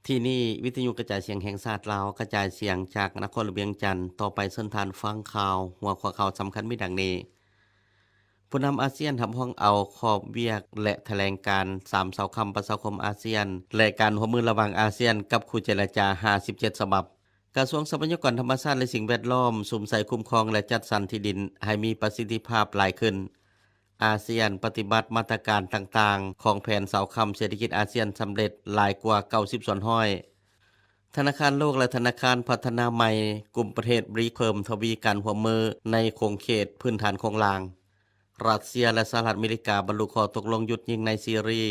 ທີ່ນີ້ ວິທະຍຸກະຈາຍສຽງແຫ່ງຊາດລາວ ກະຈາຍສຽງຈາກນະຄອນຫຼວງວຽງຈັນ. ຕໍ່ໄປເຊີນທ່ານຟັງຂ່າວ. ຫົວຂໍ້ຂ່າວສຳຄັນມີດັ່ງນີ້: ຜູ້ນຳອາຊຽນຮັບຮອງເອົາຂອບວຽກ ແລະ ຖະແຫຼງການສາມເສົາຄ້ຳປະຊາຄົມອາຊຽນ ແລະ ການຮ່ວມມືລະຫວ່າງອາຊຽນກັບຄູ່ເຈລະຈາຫ້າສິບເຈັດສະບັບ. ກະຊວງຊັບພະຍາກອນທຳມະຊາດ ແລະ ສິ່ງແວດລ້ອມ ສຸມໃສ່ຄຸ້ມຄອງ ແລະ ຈັດສັນທີ່ດິນໃຫ້ມີປະສິດທິພາບຫຼາຍຂຶ້ນ. ອາຊຽນປະຕິບັດມາດຕະການຕ່າງໆຂອງແຜນເສົາຄ້ຳເສດຖະກິດອາຊຽນສຳເລັດຫຼາຍກວ່າເກົ້າສິບສ່ວນຮ້ອຍ. ທະນາຄານໂລກ ແລະ ທະນາຄານພັດທະນາໃໝ່ກຸ່ມປະເທດບຣິກ ເພີ່ມທະວີການຮ່ວມມືໃນຂົງເຂດພື້ນຖານໂຄງລ່າງ. ຣັດເຊຍ ແລະ ສະຫະລັດອາເມລິກາບັນລຸຂໍ້ຕົກລົງຢຸດຍິງໃນຊີຣີ.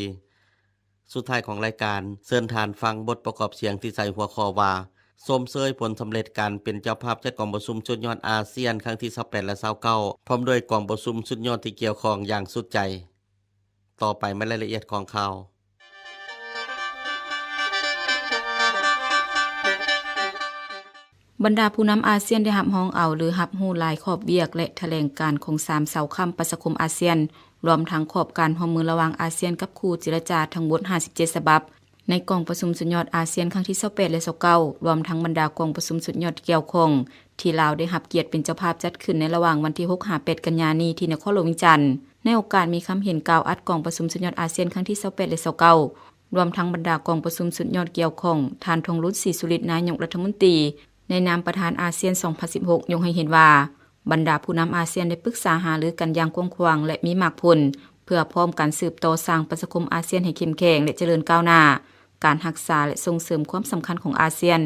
ສຸດທ້າຍຂອງລາຍການ, ເຊີນທ່ານຟັງບົດປະກອບສຽງທີ່ໃສ່ຫົວຂໍ້ວ່າ ຊົມເຊີຍຜົນສຳເລັດການເປັນເຈົ້າພາບຈັດກອງປະຊຸມສຸດຍອດອາຊຽນຄັ້ງທີຊາວແປດ ແລະ ຊາວເກົ້າ ພ້ອມດ້ວຍກອງປະຊຸມສຸດຍອດທີ່ກ່ຽວຂ້ອງຢ່າງສຸດໃຈ. ຕໍ່ໄປແມ່ນລາຍລະອຽດຂອງຂ່າວ. ບັນດາຜູ້ນຳອາຊຽນໄດ້ຮັບຮອງເອົາ ຫຼື ຮັບຮູ້ລາຍຂອບວຽກ ແລະ ຖະແຫຼງການຂອງສາມເສົາຄ້ຳປະຊາຄົມອາຊຽນ, ລວມທັງຂອບການຮ່ວມມືລະຫວ່າງອາຊຽນກັບຄູ່ເຈລະຈາທັງໝົດຫ້າສິບເຈັດສະບັບ ໃນກອງປະຊຸມສຸດຍອດອາຊຽນຄັ້ງທີຊາວແປດ ແລະ ຊາວເກົ້າ ລວມທັງບັນດາກອງປະຊຸມສຸດຍອດທີ່ກ່ຽວຂ້ອງ ທີ່ລາວໄດ້ຮັບກຽດເປັນເຈົ້າພາບຈັດຂຶ້ນໃນລະຫວ່າງວັນທີຫົກຫາແປດກັນຍານີ້ທີ່ນະຄອນຫຼວງວຽງຈັນ. ໃນໂອກາດມີຄຳເຫັນກ່າວອັດກອງປະຊຸມສຸດຍອດອາຊຽນຄັ້ງທີຊາວແປດ ແລະ ຊາວເກົ້າ ລວມທັງບັນດາກອງປະຊຸມສຸດຍອດກ່ຽວຂ້ອງ, ທ່ານ ທອງລຸນ ສີສຸລິດ ນາຍົກລັດຖະມົນຕີ ໃນນາມປະທານອາຊຽນສອງພັນສິບຫົກ ຍົກໃຫ້ເຫັນວ່າ ບັນດາຜູ້ນຳອາຊຽນໄດ້ປຶກສາຫາລືກັນຢ່າງກວ້າງຂວາງ ແລະ ມີໝາກຜົນ ເພື່ອພ້ອມກັນສືບຕໍ່ສ້າງປະຊາຄົມອາຊຽນໃຫ້ເຂັ້ມແຂງ ແລະ ຈະເລີນກ້າວໜ້າ. ການຮັກສາ ແລະ ສົ່ງເສີມຄວາມສຳຄັນຂອງອາຊຽນ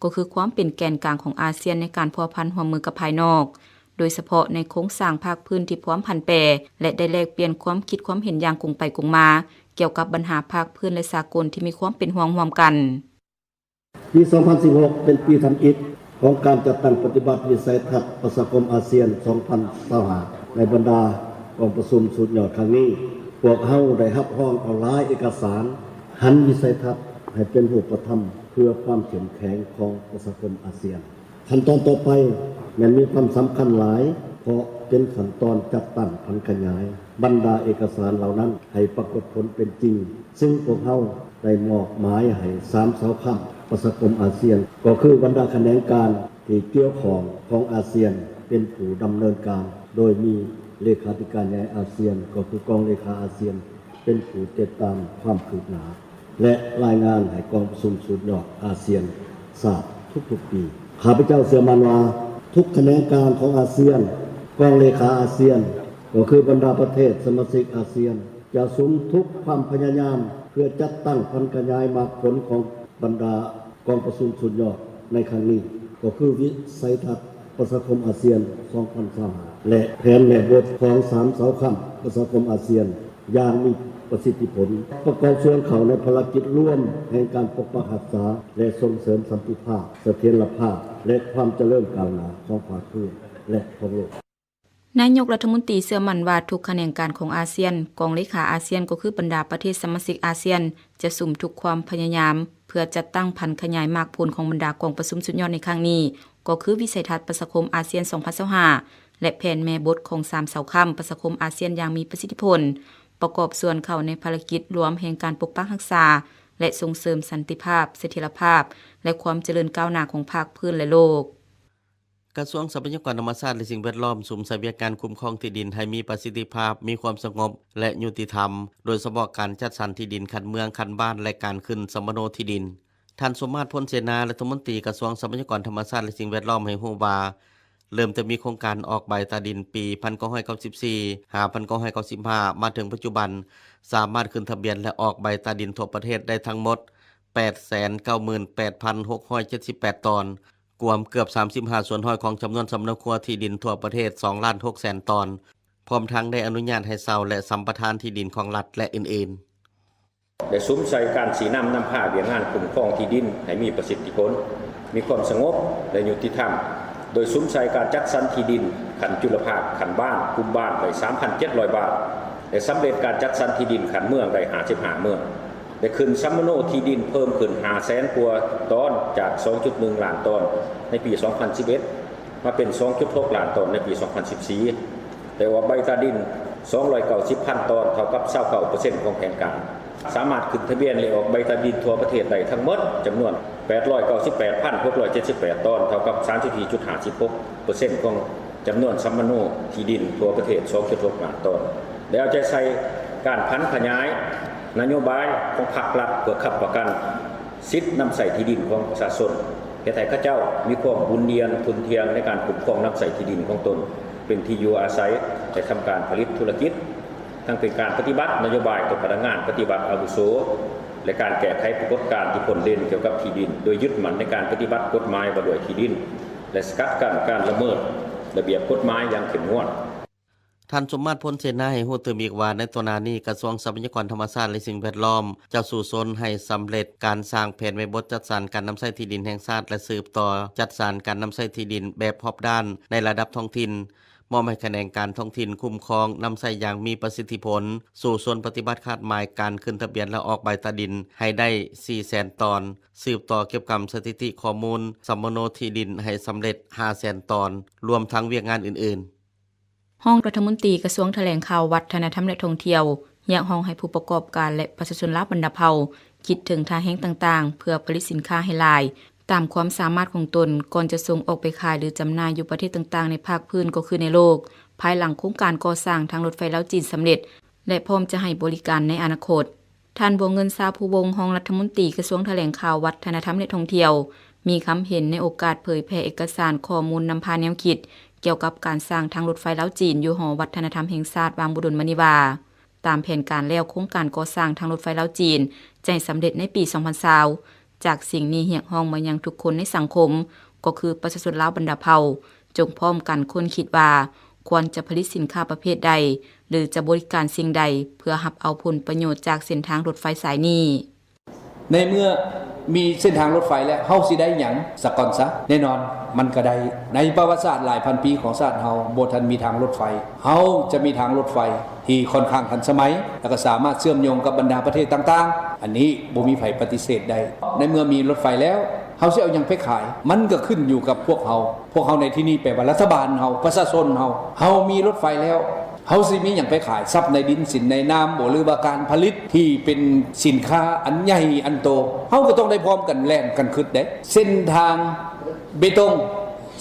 ກໍຄືຄວາມເປັນແກນກາງຂອງອາຊຽນໃນການພົວພັນຮ່ວມມືກັບພາຍນອກ, ໂດຍສະເພາະໃນໂຄງສ້າງພາກພື້ນທີ່ພວມຜັນແປ ແລະ ໄດ້ແລກປ່ຽນຄວາມຄິດຄວາມເຫັນຢ່າງກົງໄປກົງມາ ກ່ຽວກັບບັນຫາພາກພື້ນ ແລະ ສາກົນທີ່ມີຄວາມເປັນຫ່ວງຮ່ວມກັນ. ປີສອງພັນສິບຫົກ ເປັນປີທຳອິດຂອງການຈັດຕັ້ງປະຕິບັດວິໄສທັດປະຊາຄົມອາຊຽນສອງພັນຊາວຫ້າ. ໃນບັນດາກອງປະຊຸມສຸດຍອດຄັ້ງນີ້, ພວກເຮົາໄດ້ຮັບຮອງເອົາຫຼາຍເອກະສານ, ຫັນວິໄສທັດໃຫ້ເປັນຮູບປະທຳເພື່ອຄວາມເຂັ້ມແຂງຂອງປະຊາຄົມອາຊຽນ. ຂັ້ນຕອນຕໍ່ໄປແມ່ນມີຄວາມສຳຄັນຫຼາຍ, ເພາະເປັນຂັ້ນຕອນຈັດຕັ້ງຜັນຂະຫຍາຍບັນດາເອກະສານເຫຼົ່ານັ້ນໃຫ້ປາກົດຜົນເປັນຈິງ, ຊຶ່ງພວກເຮົາໄດ້ມອບໝາຍໃຫ້ສາມເສົາຄ້ຳປະຊາຄົມອາຊຽນ, ກໍຄືບັນດາຂະແໜງການທີ່ກ່ຽວຂ້ອງຂອງອາຊຽນເປັນຜູ້ດຳເນີນການ, ໂດຍມີເລຂາທິການໃຫຍ່ອາຊຽນ, ກໍຄືກອງເລຂາອາຊຽນ ເປັນຜູ້ຕິດຕາມຄວາມຄືບໜ້າ ແລະ ລາຍງານໃຫ້ກອງປະຊຸມສຸດຍອດອາຊຽນຊາບທຸກໆປີ. ຂ້າພະເຈົ້າເຊື່ອໝັ້ນວ່າ ທຸກຂະແໜງການຂອງອາຊຽນ, ກອງເລຂາອາຊຽນ, ກໍຄືບັນດາປະເທດສະມາຊິກອາຊຽນ ຈະສຸມທຸກຄວາມພະຍາຍາມເພື່ອຈັດຕັ້ງຜັນຂະຫຍາຍໝາກຜົນຂອງບັນດາກອງປະຊຸມສຸດຍອດໃນຄັ້ງນີ້, ກໍຄືວິໄສທັດປະຊາຄົມອາຊຽນສອງພັນຊາວຫ້າ ແລະ ແຜນແມ່ບົດຂອງສາມເສົາຄ້ຳປະຊາຄົມອາຊຽນ ຢ່າງມີປະສິດທິຜົນ, ປະກອບສ່ວນເຂົ້າໃນພາລະກິດລວມແຫ່ງການປົກປັກຮັກສາ ແລະ ສົ່ງເສີມສັນຕິພາບ, ສະຖຽນລະພາບ ແລະ ຄວາມຈະເລີນກ້າວໜ້າຂອງພາກພື້ນ ແລະ ຂອງໂລກ. ນາຍົກລັດຖະມົນຕີເຊື່ອໝັ້ນວ່າ ທຸກຂະແໜງການຂອງອາຊຽນ, ກອງເລຂາອາຊຽນ ກໍຄືບັນດາປະເທດສະມາຊິກອາຊຽນ ຈະສຸມທຸກຄວາມພະຍາຍາມ ເພື່ອຈັດຕັ້ງຜັນຂະຫຍາຍໝາກຜົນຂອງບັນດາກອງປະຊຸມສຸດຍອດໃນຄັ້ງນີ້, ກໍຄືວິໄສທັດປະຊາຄົມອາຊຽນສອງພັນຊາວຫ້າ ແລະ ແຜນແມ່ບົດຂອງສາມເສົາຄ້ຳປະຊາຄົມອາຊຽນຢ່າງມີປະສິດທິຜົນ, ປະກອບສ່ວນເຂົ້າໃນພາລະກິດລວມແຫ່ງການປົກປັກຮັກສາ ແລະ ສົ່ງເສີມສັນຕິພາບ, ສະຖຽນລະພາບ ແລະ ຄວາມຈະເລີນກ້າວໜ້າຂອງພາກພື້ນ ແລະ ໂລກ. ກະຊວງຊັບພະຍາກອນທຳມະຊາດ ແລະ ສິ່ງແວດລ້ອມ ສຸມໃສ່ວຽກງານຄຸ້ມຄອງທີ່ດິນໃຫ້ມີປະສິດທິພາບ, ມີຄວາມສະຫງົບ ແລະ ຍຸຕິທຳ, ໂດຍສະເພາະການຈັດສັນທີ່ດິນຂັ້ນເມືອງ, ຂັ້ນບ້ານ ແລະ ການຂຶ້ນສຳມະໂນທີ່ດິນ. ທ່ານ ສົມມາດ ພົນເສນາ, ລັດຖະມົນຕີກະຊວງຊັບພະຍາກອນທຳມະຊາດ ແລະ ສິ່ງແວດລ້ອມ ໃຫ້ຮູ້ວ່າ ເລີ່ມແຕ່ມີໂຄງການອອກໃບຕາດິນປີພັນເກົ້າຮ້ອຍເກົ້າສິບສີ່ ຫາ ພັນເກົ້າຮ້ອຍເກົ້າສິບຫ້າ ມາເຖິງປັດຈຸບັນ ສາມາດຂຶ້ນທະບຽນ ແລະ ອອກໃບຕາດິນທົ່ວປະເທດໄດ້ທັງໝົດ ແປດແສນເກົ້າໝື່ນແປດພັນຫົກຮ້ອຍເຈັດສິບແປດຕອນ, ກວມເກືອບສາມສິບຫ້າສ່ວນຮ້ອຍຂອງຈຳນວນສຳມະໂນຄົວທີ່ດິນທົ່ວປະເທດ ສອງລ້ານຫົກແສນຕອນ, ພ້ອມທັງໄດ້ອະນຸຍາດໃຫ້ເຊົ່າ ແລະ ສຳປະທານທີ່ດິນຂອງລັດ ແລະ ອື່ນໆ. ໄດ້ສຸມໃສ່ການຊີ້ນຳນຳພາວຽກງານຄຸ້ມຄອງທີ່ດິນໃຫ້ມີປະສິດທິຜົນ, ມີຄວາມສະຫງົບ ແລະ ຍຸຕິທຳ, ໂດຍສຸມໃສ່ການຈັດສັນທີ່ດິນຂັ້ນຈຸລະພາກ, ຂັ້ນບ້ານ, ກຸ່ມບ້ານໄດ້ສາມພັນເຈັດຮ້ອຍບ້ານ ແລະ ສຳເລັດການຈັດສັນທີ່ດິນຂັ້ນເມືອງໄດ້ຫ້າສິບຫ້າເມືອງ. ໄດ້ຂຶ້ນສຳມະໂນທີ່ດິນເພີ່ມຂຶ້ນຫ້າແສນກວ່າຕອນ ຈາກສອງຈຸດໜຶ່ງລ້ານຕອນໃນປີສອງພັນສິບເອັດ ມາເປັນສອງຈຸດຫົກລ້ານຕອນໃນປີສອງພັນສິບສີ່. ໄດ້ອອກໃບຕາດິນສອງຮ້ອຍເກົ້າສິບພັນຕອນ ເທົ່າກັບຊາວເກົ້າເປີເຊັນຂອງແຜນການ. ສາມາດຂຶ້ນທະບຽນ ແລະ ອອກໃບຕາດິນທົ່ວປະເທດໄດ້ທັງໝົດຈຳນວນ ແປດຮ້ອຍເກົ້າສິບແປດພັນຫົກຮ້ອຍເຈັດສິບແປດຕອນ ເທົ່າກັບ ສາມສິບສີ່ຈຸດຫ້າສິບຫົກເປີເຊັນ ຂອງຈຳນວນສຳມະໂນທີ່ດິນທົ່ວປະເທດ ສອງຈຸດຫົກລ້ານຕອນ ແລະ ເອົາໃຈໃສ່ການຜັນຂະຫຍາຍນະໂຍບາຍຂອງພັກລັດ ເພື່ອຄ້ຳປະກັນສິດນຳໃຊ້ທີ່ດິນຂອງປະຊາຊົນ, ເຮັດໃຫ້ເຂົາເຈົ້າມີຄວາມໝູນວຽນ, ທຸ່ນທ່ຽງໃນການຄຸ້ມຄອງນຳໃຊ້ທີ່ດິນຂອງຕົນເປັນທີ່ຢູ່ອາໄສ ແລະ ທຳການຜະລິດທຸລະກິດ. ທັງເປັນການປະຕິບັດນະໂຍບາຍຕໍ່ພະນັກງານປະຕິບັດອາວຸໂສ ແລະ ການແກ້ໄຂປາກົດການທີ່ພົ້ນເດັ່ນກ່ຽວກັບທີ່ດິນ ໂດຍຍຶດໝັ້ນໃນການປະຕິບັດກົດໝາຍວ່າດ້ວຍທີ່ດິນ ແລະ ສະກັດກັ້ນການລະເມີດລະບຽບກົດໝາຍຢ່າງເຂັ້ມງວດ. ທ່ານ ສົມມາດ ພົນເສນາ ໃຫ້ຮູ້ຕື່ມອີກວ່າ ໃນຕໍ່ໜ້ານີ້ ກະຊວງຊັບພະຍາກອນທຳມະຊາດ ແລະ ສິ່ງແວດລ້ອມ ຈະສູ້ຊົນໃຫ້ສຳເລັດການສ້າງແຜນແມ່ບົດຈັດສັນການນຳໃຊ້ທີ່ດິນແຫ່ງຊາດ ແລະ ສືບຕໍ່ຈັດສັນການນຳໃຊ້ທີ່ດິນແບບຮອບດ້ານໃນລະດັບທ້ອງຖິ່ນ, ມອບໃຫ້ຂະແໜງການທ້ອງຖິ່ນຄຸ້ມຄອງນຳໃຊ້ຢ່າງມີປະສິດທິຜົນ, ສູ້ຊົນປະຕິບັດຄາດໝາຍການຂຶ້ນທະບຽນ ແລະ ອອກໃບຕາດິນໃຫ້ໄດ້ສີ່ແສນຕອນ, ສືບຕໍ່ເກັບກຳສະຖິຕິຂໍ້ມູນສຳມະໂນທີ່ດິນໃຫ້ສຳເລັດຫ້າແສນຕອນ, ລວມທັງວຽກງານອື່ນໆ. ຮອງລັດຖະມົນຕີກະຊວງຖະແຫຼງຂ່າວ, ວັດທະນະທຳ ແລະ ທ່ອງທ່ຽວ ຮຽກຮ້ອງໃຫ້ຜູ້ປະກອບການ ແລະ ປະຊາຊົນລາວບັນດາເຜົ່າ ຄິດເຖິງທ່າແຮງຕ່າງໆ ເພື່ອຜະລິດສິນຄ້າໃຫ້ຫຼາຍ ຕາມຄວາມສາມາດຂອງຕົນ ກ່ອນຈະສົ່ງອອກໄປຂາຍ ຫຼື ຈຳໜ່າຍຢູ່ປະເທດຕ່າງໆໃນພາກພື້ນ ກໍຄືໃນໂລກ, ພາຍຫຼັງໂຄງການກໍ່ສ້າງທາງລົດໄຟລາວ-ຈີນສຳເລັດ ແລະ ພ້ອມຈະໃຫ້ບໍລິການໃນອະນາຄົດ. ທ່ານ ບົວເງິນ ຊາພູວົງ ຮອງລັດຖະມົນຕີກະຊວງຖະແຫຼງຂ່າວ, ວັດທະນະທຳ ແລະ ທ່ອງທ່ຽວ ມີຄຳເຫັນໃນໂອກາດເຜີຍແຜ່ເອກະສານຂໍ້ມູນນຳພາແນວຄິດ ກ່ຽວກັບການສ້າງທາງລົດໄຟລາວ-ຈີນ ຢູ່ຫໍວັດທະນະທຳແຫ່ງຊາດ ຫວ່າງບໍ່ດົນມານີ້ວ່າ ຕາມແຜນການແລ້ວ ໂຄງການກໍ່ສ້າງທາງລົດໄຟລາວ-ຈີນ ຈະໃຫ້ສຳເລັດໃນປີສອງພັນຊາວ. ຈາກສິ່ງນີ້ຮຽກຮ້ອງມາຍັງທຸກຄົນໃນສັງຄົມ ກໍຄືປະຊາຊົນລາວບັນດາເຜົ່າ ຈົ່ງພ້ອມກັນຄົ້ນຄິດວ່າ ຄວນຈະຜະລິດສິນຄ້າປະເພດໃດ ຫຼື ຈະບໍລິການສິ່ງໃດ ເພື່ອຮັບເອົາຜົນປະໂຫຍດຈາກເສັ້ນທາງລົດໄຟສາຍນີ້. ໃນເມື່ອມີເສັ້ນທາງລົດໄຟແລ້ວ ເຮົາຊິໄດ້ຫຍັງສາກ່ອນຊະ? ແນ່ນອນ ມັນກໍໄດ້. ໃນປະຫວັດສາດຫຼາຍພັນປີຂອງຊາດເຮົາ ບໍ່ທັນມີທາງລົດໄຟ. ເຮົາຈະມີທາງລົດໄຟທີ່ຄ່ອນຂ້າງທັນສະໄໝ ແລ້ວກໍສາມາດເຊື່ອມໂຍງກັບບັນດາປະເທດຕ່າງໆ. ອັນນີ້ບໍ່ມີໃຜປະຕິເສດໄດ້. ໃນເມື່ອມີລົດໄຟແລ້ວ ເຮົາຊິເອົາຫຍັງໄປຂາຍ? ມັນກໍຂຶ້ນຢູ່ກັບພວກເຮົາ. ພວກເຮົາໃນທີ່ນີ້ແປວ່າລັດຖະບານເຮົາ, ປະຊາຊົນເຮົາ. ເຮົາມີລົດໄຟແລ້ວ ເຮົາຊິມີຫຍັງໄປຂາຍ? ຊັບໃນດິນສິນໃນນ້ຳບໍ ຫຼືວ່າການຜະລິດທີ່ເປັນສິນຄ້າອັນໃຫຍ່ອັນໂຕ, ເຮົາກໍຕ້ອງໄດ້ພ້ອມກັນແລ່ນກັນຄຶດເດ້. ເສັ້ນທາງເບຕົງ,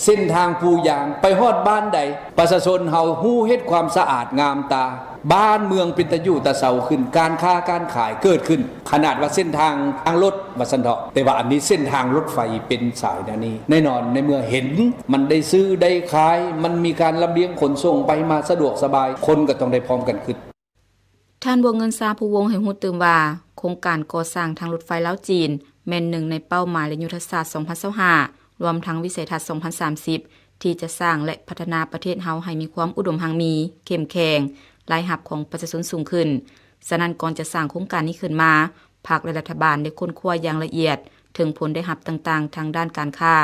ເສັ້ນທາງປູຢາງ ໄປຮອດບ້ານໃດ, ປະຊາຊົນເຮົາຮູ້ເຮັດຄວາມສະອາດງາມຕາ, ບ້ານເມືອງເປັນຕາຢູ່ຕາເຊົາຂຶ້ນ, ການຄ້າການຂາຍເກີດຂຶ້ນ. ຂະໜາດວ່າເສັ້ນທາງ ທາງລົດວ່າຊັ້ນເຖາະ, ແຕ່ວ່າອັນນີ້ເສັ້ນທາງລົດໄຟເປັນສາຍແນວນີ້. ແນ່ນອນ ໃນເມື່ອເຫັນມັນໄດ້ຊື້ໄດ້ຂາຍ, ມັນມີການລຳລຽງຂົນສົ່ງໄປມາສະດວກສະບາຍ, ຄົນກໍຕ້ອງໄດ້ພ້ອມກັນຄຶດ. ທ່ານ ບົວເງິນ ຊາພູວົງ ໃຫ້ຮູ້ຕື່ມວ່າ ໂຄງການກໍ່ສ້າງທາງລົດໄຟລາວ-ຈີນ ແມ່ນໜຶ່ງໃນເປົ້າໝາຍ ແລະ ຍຸດທະສາດສອງພັນຊາວຫ້າ ລວມທັງວິໄສທັດສອງພັນສາມສິບ ທີ່ຈະສ້າງ ແລະ ພັດທະນາປະເທດເຮົາໃຫ້ມີຄວາມອຸດົມຮັ່ງມີ, ເຂັ້ມແຂງ, ລາຍຮັບຂອງປະຊາຊົນສູງຂຶ້ນ. ສະນັ້ນ ກ່ອນຈະສ້າງໂຄງການນີ້ຂຶ້ນມາ, ພັກ ແລະ ລັດຖະບານໄດ້ຄົ້ນຄວ້າຢ່າງລະອຽດເຖິງຜົນໄດ້ຮັບຕ່າງໆ ທາງດ້ານການຄ້າ,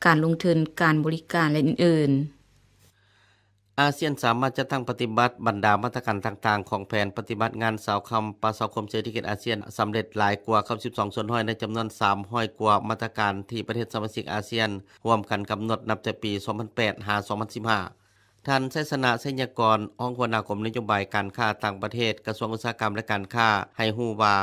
ການລົງທຶນ, ການບໍລິການ ແລະ ອື່ນໆ. ອາຊຽນສາມາດຈັດຕັ້ງປະຕິບັດບັນດາມາດຕະການຕ່າງໆຂອງແຜນປະຕິບັດງານຊາວຄ່ຳປະຊາຄົມເສດຖະກິດອາຊຽນສຳເລັດຫຼາຍກວ່າເກົ້າສິບສອງສ່ວນຮ້ອຍ ໃນຈຳນວນສາມຮ້ອຍກວ່າມາດຕະການທີ່ປະເທດສະມາຊິກອາຊຽນຮ່ວມກັນກຳນົດນັບແຕ່ປີສອງພັນແປດຫາສອງພັນສິບຫ້າ. ທ່ານ ໄຊຊະນະ ໄຊຍະກອນ ຮອງຫົວໜ້າກົມນະໂຍບາຍການຄ້າຕ່າງປະເທດ ກະຊວງອຸດສາຫະກຳ ແລະ ການຄ້າ ໃຫ້ຮູ້ວ່າ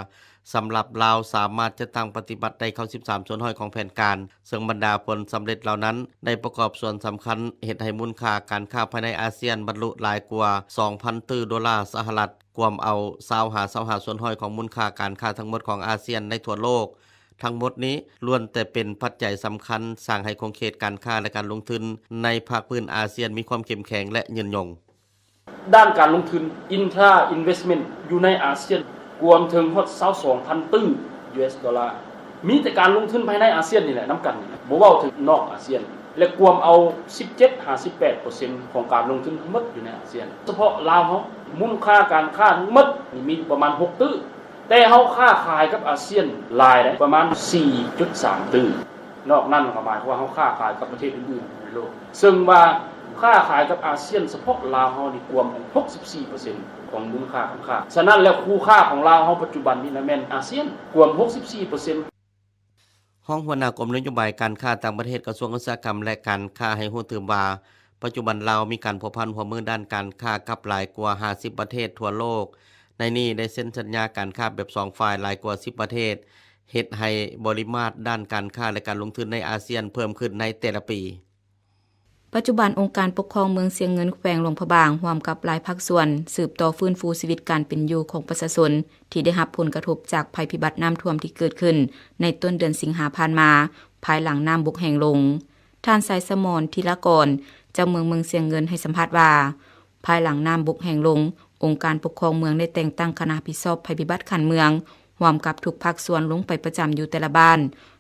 ສຳລັບລາວສາມາດຈັດຕັ້ງປະຕິບັດໄດ້ເກົ້າສິບສາມສ່ວນຮ້ອຍຂອງແຜນການ, ເຊິ່ງບັນດາຜົນສຳເລັດເຫຼົ່ານັ້ນໄດ້ປະກອບສ່ວນສຳຄັນເຮັດໃຫ້ມູນຄ່າການຄ້າພາຍໃນອາຊຽນບັນລຸຫຼາຍກວ່າສອງພັນຕື້ໂດລາສະຫະລັດ, ກວມເອົາຊາວຫາຊາວຫ້າສ່ວນຮ້ອຍຂອງມູນຄ່າການຄ້າທັງໝົດຂອງອາຊຽນໃນທົ່ວໂລກ. ທັງໝົດນີ້ລ້ວນແຕ່ເປັນປັດໄຈສຳຄັນສ້າງໃຫ້ຂົງເຂດການຄ້າ ແລະ ການລົງທຶນໃນພາກພື້ນອາຊຽນມີຄວາມເຂັ້ມແຂງ ແລະ ຍືນຍົງ. ດ້ານການລົງທຶນ Intra Investment ຢູ່ໃນອາຊຽນ ກວມເຖິງຮອດຊາວສອງພັນຕື້ ຢູເອສ ໂດລາ. ມີແຕ່ການລົງທຶນພາຍໃນອາຊຽນນີ້ແຫຼະນຳກັນນີ້ແຫຼະ, ບໍ່ເວົ້າເຖິງນອກອາຊຽນ, ແລະ ກວມເອົາສິບເຈັດຫາສິບແປດເປີເຊັນຂອງການລົງທຶນທັງໝົດຢູ່ໃນອາຊຽນ. ສະເພາະລາວເຮົາ ມູນຄ່າການຄ້າທັງໝົດນີ້ມີຢູ່ປະມານຫົກຕື້, ແຕ່ເຮົາຄ້າຂາຍກັບອາຊຽນຫຼາຍໃດ໋ ປະມານສີ່ຈຸດສາມຕື້. ນອກນັ້ນກໍໝາຍຄວາມວ່າເຮົາຄ້າຂາຍກັບປະເທດອື່ນໆໃນໂລກ, ເຊິ່ງວ່າຄ້າຂາຍກັບອາຊຽນສະເພາະລາວເຮົານີ້ກວມຫົກສິບສີ່ເປີເຊັນຂອງມູນຄ່າການຄ້າ. ສະນັ້ນແລ້ວ ຄູ່ຄ້າຂອງລາວເຮົາປັດຈຸບັນນີ້ນະແມ່ນອາຊຽນ, ກວມຫົກສິບສີ່ເປີເຊັນ. ຮອງຫົວໜ້າກົມນະໂຍບາຍການຄ້າຕ່າງປະເທດ ກະຊວງອຸດສາຫະກຳ ແລະ ການຄ້າ ໃຫ້ຮູ້ຕື່ມວ່າ ປັດຈຸບັນລາວມີການພົວພັນຮ່ວມມືດ້ານການຄ້າກັບຫຼາຍກວ່າຫ້າສິບປະເທດທົ່ວໂລກ, ໃນນີ້ໄດ້ເຊັນສັນຍາການຄ້າແບບສອງຝ່າຍຫຼາຍກວ່າສິບປະເທດ, ເຮັດໃຫ້ບໍລິມາດດ້ານການຄ້າ ແລະ ການລົງທຶນໃນອາຊຽນເພີ່ມຂຶ້ນໃນແຕ່ລະປີ. ປັດຈຸບັນ ອົງການປົກຄອງເມືອງຊຽງເງິນ ແຂວງຫຼວງພະບາງ ຮ່ວມກັບຫຼາຍພາກສ່ວນ ສືບຕໍ່ຟື້ນຟູຊີວິດການເປັນຢູ່ຂອງປະຊາຊົນ ທີ່ໄດ້ຮັບຜົນກະທົບຈາກໄພພິບັດນ້ຳຖ້ວມທີ່ເກີດຂຶ້ນໃນຕົ້ນເດືອນສິງຫາຜ່ານມາ, ພາຍຫຼັງນ້ຳບົກແຫ້ງລົງ. ທ່ານ ໄຊສະໝອນ ທີລະກອນ ເຈົ້າເມືອງເມືອງຊຽງເງິນ ໃຫ້ສຳພາດວ່າ, ພາຍຫຼັງນ້ຳບົກແຫ້ງລົງ, ອົງການປົກຄອງເມືອງໄດ້ແຕ່ງຕັ້ງຄະນະຮັບຜິດຊອບໄພພິບັດຂັ້ນເມືອງ ຮ່ວມກັບທຸກພາກສ່ວນລົງໄປປະຈຳຢູ່ແຕ່ລະບ້ານ,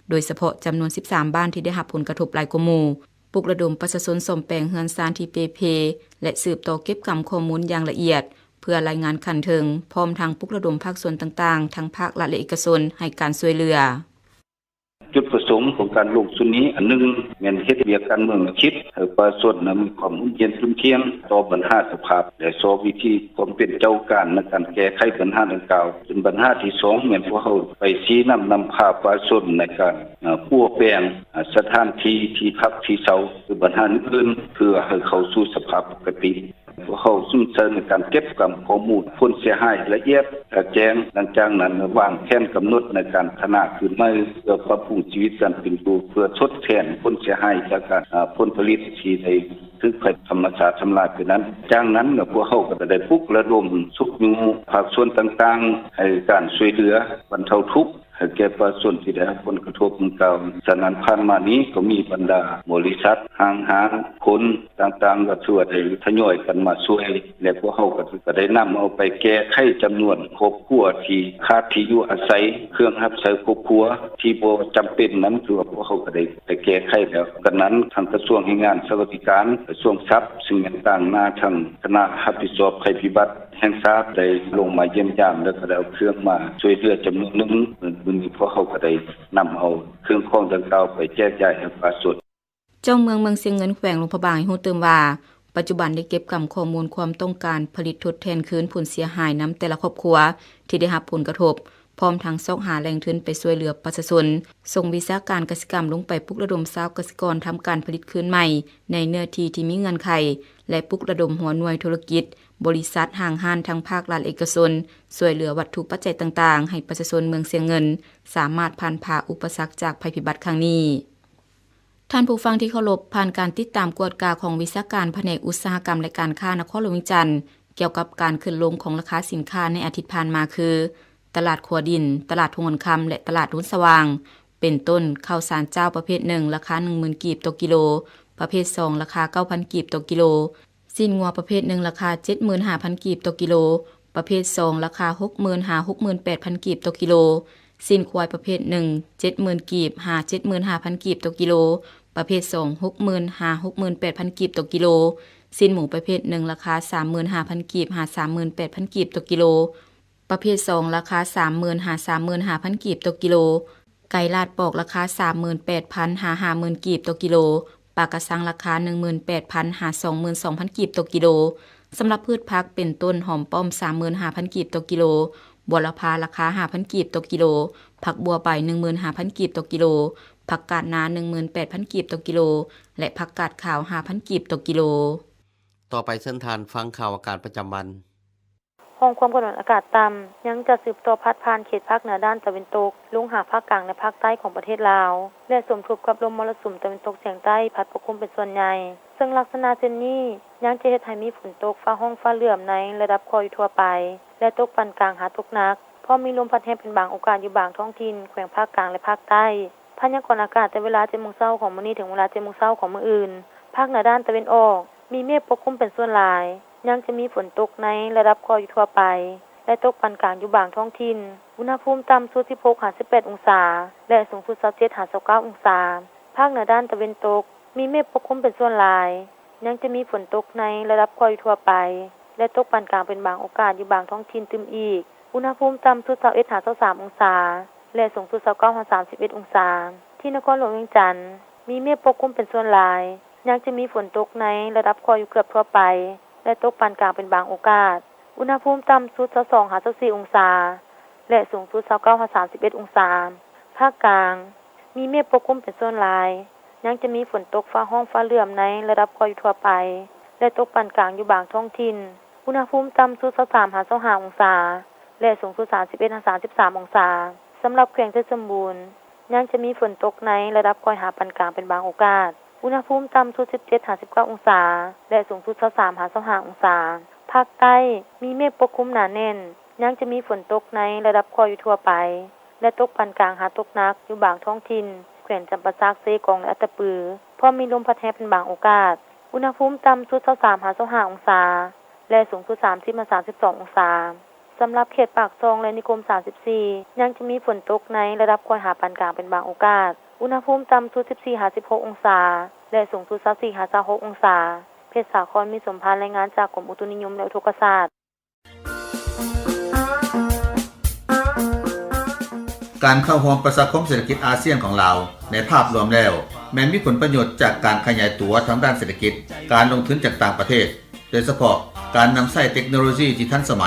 ໂດຍສະເພາະຈຳນວນສິບສາມບ້ານທີ່ໄດ້ຮັບຜົນກະທົບຫຼາຍກວ່າໝູ່, ປຸກລະດົມປະຊາຊົນສ້ອມແປງເຮືອນຊານທີ່ເປ່ເພ ແລະ ສືບຕໍ່ເກັບກຳຂໍ້ມູນຢ່າງລະອຽດ ເພື່ອລາຍງານຂັ້ນເທິງ, ພ້ອມທັງປຸກລະດົມພາກສ່ວນຕ່າງໆ ທັງພາກລັດ ແລະ ເອກະຊົນ ໃຫ້ການຊ່ວຍເຫຼືອ. ຈຸດປະສົງຂອງການລົງຊຸດນີ້ ອັນໜຶ່ງແມ່ນເຮັດວຽກການເມືອງອາທິດ ໃຫ້ປະຊາຊົນນະມີຄວາມຮົ່ມເຢັນເປັນສຸກ ຕໍ່ບັນຫາສະພາບ ແລະ ຊອກວິທີຄວາມເປັນເຈົ້າການໃນການແກ້ໄຂບັນຫາດັ່ງກ່າວ. ເປັນບັນຫາທີສອງ ແມ່ນພວກເຮົາໄປຊີ້ນຳນຳພາປະຊາຊົນໃນການ ເອີ ປົວແປງ ເອີ ສະຖານທີ່ທີ່ພັກທີ່ເຊົາ ຫຼື ບັນຫາອື່ນໆ ເພື່ອໃຫ້ເຂົ້າສູ່ສະພາບປົກກະຕິ. ພວກເຮົາສຸມໃສ່ໃນການເກັບກຳຂໍ້ມູນຜົນເສຍຫາຍລະອຽດ ແຈ້ງ ຫຼັງຈາກນັ້ນວາງແຜນກຳນົດໃນການພັດທະນາຄືນໃໝ່ ເພື່ອປັບປຸງຊີວິດການເປັນຢູ່ ເພື່ອທົດແທນຜົນເສຍຫາຍຈາກການ ເອີ ຜົນຜະລິດທີ່ໄດ້ຖືກໄພທຳມະຊາດທຳລາຍໄປນັ້ນ. ຈາກນັ້ນ ພວກເຮົາກໍໄດ້ປຸກລະດົມຊຸກຍູ້ພາກສ່ວນຕ່າງໆ ໃຫ້ການຊ່ວຍເຫຼືອບັນເທົາທຸກ ໃຫ້ແກ່ປະຊາຊົນທີ່ໄດ້ຮັບຜົນກະທົບດັ່ງກ່າວ. ສະນັ້ນ ຜ່ານມານີ້ກໍມີບັນດາບໍລິສັດ, ຫ້າງຮ້ານ, ຄົນຕ່າງໆ ກໍຖືວ່າໄດ້ທະຍອຍກັນມາຊ່ວຍ ແລະ ພວກເຮົາກໍ ກໍໄດ້ນຳເອົາໄປແກ້ໄຂຈຳນວນຄອບຄົວທີ່ຂາດທີ່ຢູ່ອາໄສ, ເຄື່ອງຮັບໃຊ້ຄອບຄົວທີ່ບໍ່ຈຳເປັນນັ້ນ ຖືວ່າພວກເຮົາກໍໄດ້ໄປແກ້ໄຂແລ້ວ. ກະນັ້ນ ທາງກະຊວງແຮງງານສະຫວັດດີການ, ກະຊວງຊັບ ຊຶ່ງແມ່ນຕາງໜ້າທາງຄະນະຮັບຜິດຊອບໄພພິບັດ ແຫ່ງຊາດໄດ້ລົງມາຢ້ຽມຢາມ ແລ້ວກໍໄດ້ເອົາເຄື່ອງມາຊ່ວຍເຫຼືອຈຳນວນໜຶ່ງ. ມື້ນີ້ພວກເຮົາກໍໄດ້ນຳເອົາເຄື່ອງຂອງດັ່ງກ່າວໄປແຈກຢາຍໃຫ້ປະຊາຊົນ. ເຈົ້າເມືອງເມືອງຊຽງເງິນ ແຂວງຫຼວງພະບາງ ໃຫ້ຮູ້ຕື່ມວ່າ ປັດຈຸບັນໄດ້ເກັບກຳຂໍ້ມູນຄວາມຕ້ອງການຜະລິດທົດແທນຄືນຜົນເສຍຫາຍນຳແຕ່ລະຄອບຄົວທີ່ໄດ້ຮັບຜົນກະທົບ, ພ້ອມທັງຊອກຫາແຫຼ່ງທຶນໄປຊ່ວຍເຫຼືອປະຊາຊົນ, ສົ່ງວິຊາການກະສິກຳລົງໄປປຸກລະດົມຊາວກະສິກອນທຳການຜະລິດຄືນໃໝ່ໃນເນື້ອທີ່ທີ່ມີເງື່ອນໄຂ ແລະ ປຸກລະດົມຫົວໜ່ວຍທຸລະກິດ, ບໍລິສັດ, ຫ້າງຮ້ານທັງພາກລັດ ເອກະຊົນ ຊ່ວຍເຫຼືອວັດຖຸປັດໄຈຕ່າງໆ ໃຫ້ປະຊາຊົນເມືອງຊຽງເງິນ ສາມາດຜ່ານຜ່າອຸປະສັກຈາກໄພພິບັດຄັ້ງນີ້. ທ່ານຜູ້ຟັງທີ່ເຄົາລົບ, ຜ່ານການຕິດຕາມກວດກາຂອງວິຊາການພະແນກອຸດສາຫະກຳ ແລະ ການຄ້ານະຄອນຫຼວງວຽງຈັນ ກ່ຽວກັບການຂຶ້ນລົງຂອງລາຄາສິນຄ້າໃນອາທິດຜ່ານມາ ຄື ຕະຫຼາດຂົວດິນ, ຕະຫຼາດຫົວຄຳ ແລະ ຕະຫຼາດໂນນສະຫວ່າງ ເປັນຕົ້ນ ເຂົ້າສານຈ້າວປະເພດໜຶ່ງ ລາຄາໜຶ່ງໝື່ນກີບຕໍ່ກິໂລ, ປະເພດສອງ ລາຄາເກົ້າພັນກີບຕໍ່ກິໂລ, ຊີ້ນງົວປະເພດໜຶ່ງ ລາຄາເຈັດໝື່ນຫ້າພັນກີບຕໍ່ກິໂລ, ປະເພດສອງ ລາຄາຫົກໝື່ນຫາຫົກໝື່ນແປດພັນກີບຕໍ່ກິໂລ, ຊີ້ນຄວາຍປະເພດໜຶ່ງ ເຈັດໝື່ນກີບຫາເຈັດໝື່ນຫ້າພັນກີບຕໍ່ກິໂລ, ປະເພດສອງ ຫົກໝື່ນຫາຫົກໝື່ນແປດພັນກີບຕໍ່ກິໂລ, ຊີ້ນໝູປະເພດໜຶ່ງ ລາຄາສາມໝື່ນຫ້າພັນກີບຫາສາມໝື່ນແປດພັນກີບຕໍ່ກິໂລ, ປະເພດສອງ ລາຄາສາມໝື່ນຫາສາມໝື່ນຫ້າພັນກີບຕໍ່ກິໂລ, ໄກ່ລາດປອກລາຄາສາມໝື່ນແປດພັນຫາຫ້າໝື່ນກີບຕໍ່ກິໂລ, ປາກະຊັງລາຄາໜຶ່ງໝື່ນແປດພັນຫາສອງໝື່ນສອງພັນກີບຕໍ່ກິໂລ. ສຳລັບພືດຜັກເປັນຕົ້ນ ຫອມປ້ອມສາມໝື່ນຫ້າພັນກີບຕໍ່ກິໂລ, ບົວລະພາລາຄາຫ້າພັນກີບຕໍ່ກິໂລ, ຜັກບົວໃບໜຶ່ງໝື່ນຫ້າພັນກີບຕໍ່ກິໂລ, ຜັກກາດນາໜຶ່ງໝື່ນແປດພັນກີບຕໍ່ກິໂລ ແລະ ຜັກກາດຂາວຫ້າພັນກີບຕໍ່ກິໂລ. ຕໍ່ໄປເຊີນທ່ານຟັງຂ່າວອາກາດປະຈຳວັນ. ຮ່ອງຄວາມກົດອາກາດຕ່ຳຍັງຈະສືບຕໍ່ພາດຜ່ານເຂດພາກເໜືອດ້ານຕາເວັນຕົກ ລົງຫາພາກກາງ ແລະ ພາກໃຕ້ຂອງປະເທດລາວ ແລະ ສົມທົບກັບລົມມໍລະສຸມຕາເວັນຕົກສຽງໃຕ້ພັດປົກຄຸມເປັນສ່ວນໃຫຍ່, ເຊິ່ງລັກສະນະເຊັ່ນນີ້ຍັງຈະເຮັດໃຫ້ມີຝົນຕົກຟ້າຮ້ອງຟ້າເຫຼື້ອມໃນລະດັບຄ່ອຍທົ່ວໄປ ແລະ ຕົກປານກາງຫາຕົກໜັກ, ພ້ອມມີລົມພັດແຮງເປັນບາງໂອກາດຢູ່ບາງທ້ອງຖິ່ນແຂວງພາກກາງ ແລະ ພາກໃຕ້. ພະຍາກອນອາກາດແຕ່ເວລາເຈັດໂມງເຊົ້າຂອງມື້ນີ້ເຖິງເວລາເຈັດໂມງເຊົ້າຂອງມື້ອື່ນ, ພາກເໜືອດ້ານຕາເວັນອອກ ມີເມກປົກຄຸມເປັນສ່ວນຫຼາຍ, ຍັງຈະມີຝົນຕົກໃນລະດັບຄ່ອຍຢູ່ທົ່ວໄປ ແລະ ຕົກປານກາງຢູ່ບາງທ້ອງຖິ່ນ. ອຸນຫະພູມຕ່ຳສຸດສິບຫົກຫາສິບແປດອົງສາ ແລະ ສູງສຸດຊາວເຈັດຫາຊາວເກົ້າອົງສາ. ພາກເໜືອດ້ານຕາເວັນຕົກ ມີເມກປົກຄຸມເປັນສ່ວນຫຼາຍ, ຍັງຈະມີຝົນຕົກໃນລະດັບຄ່ອຍຢູ່ທົ່ວໄປ ແລະ ຕົກປານກາງເປັນບາງໂອກາດຢູ່ບາງທ້ອງຖິ່ນຕື່ມອີກ. ອຸນຫະພູມຕ່ຳສຸດຊາວເອັດຫາຊາວສາມອົງສາ ແລະ ສູງສຸດຊາວເກົ້າຫາສາມສິບເອັດອົງສາ. ທີ່ນະຄອນຫຼວງວຽງຈັນ ມີເມກປົກຄຸມເປັນສ່ວນຫຼາຍ, ຍັງຈະມີຝົນຕົກໃນລະດັບຄ່ອຍຢູ່ເກືອບທົ່ວໄປ ແລະ ຕົກປານກາງເປັນບາງໂອກາດ. ອຸນຫະພູມຕ່ຳສຸດຊາວສອງຫາຊາວສີ່ອົງສາ ແລະ ສູງສຸດຊາວເກົ້າຫາສາມສິບເອັດອົງສາ. ພາກກາງ ມີເມກປົກຄຸມເປັນສ່ວນຫຼາຍ, ຍັງຈະມີຝົນຕົກຟ້າຮ້ອງຟ້າເຫຼື້ອມໃນລະດັບຄ່ອຍຢູ່ທົ່ວໄປ ແລະ ຕົກປານກາງຢູ່ບາງທ້ອງຖິ່ນ. ອຸນຫະພູມຕ່ຳສຸດຊາວສາມຫາຊາວຫ້າອົງສາ ແລະ ສູງສຸດສາມສິບເອັດຫາສາມສິບສາມອົງສາ. ສຳລັບແຂວງໄຊສົມບູນ ຍັງຈະມີຝົນຕົກໃນລະດັບຄ່ອຍຫາປານກາງເປັນບາງໂອກາດ, ອຸນຫະພູມຕ່ຳສຸດສິບເຈັດຫາສິບເກົ້າອົງສາ ແລະ ສູງສຸດຊາວສາມຫາຊາວຫ້າອົງສາ. ພາກໃຕ້ມີເມກປົກຄຸມໜາແໜ້ນ, ຍັງຈະມີຝົນຕົກໃນລະດັບຄ່ອຍຢູ່ທົ່ວໄປ ແລະ ຕົກປານກາງຫາຕົກໜັກຢູ່ບາງທ້ອງຖິ່ນ ແຂວງຈຳປາສັກ, ເຊກອງ ແລະ ອັດຕະປື, ພ້ອມມີລົມພັດແຮງເປັນບາງໂອກາດ. ອຸນຫະພູມຕ່ຳສຸດຊາວສາມຫາຊາວຫ້າອົງສາ ແລະ ສູງສຸດສາມສິບຫາສາມສິບສອງອົງສາ. ສຳລັບເຂດປາກຊ່ອງ ແລະ ນິຄົມສາມສິບສີ່ ຍັງຈະມີຝົນຕົກໃນລະດັບຄ່ອຍຫາປານກາງເປັນບາງໂອກາດ, ອຸນຫະພູມຕ່ຳສຸດສິບສີ່ຫາສິບຫົກອົງສາ ແລະ ສູງສຸດຊາວສີ່ຫາຊາວຫົກອົງສາ. ເພດສາຄອນ ມີສົມພານ, ລາຍງານຈາກກົມອຸຕຸນິຍົມ ແລະ ອຸທົກກະສາດ. ການເຂົ້າຮ່ວມປະຊາຄົມເສດຖະກິດອາຊຽນຂອງລາວ ໃນພາບລວມແລ້ວ ແມ່ນມີຜົນປະໂຫຍດຈາກການຂະຫຍາຍຕົວທາງດ້ານເສດຖະກິດ, ການລົງທຶນຈາກຕ່າງປະເທດ, ໂດຍສະເພາະການນຳໃຊ້ເຕັກໂນໂລຢີທີ່ທັນສະໄໝ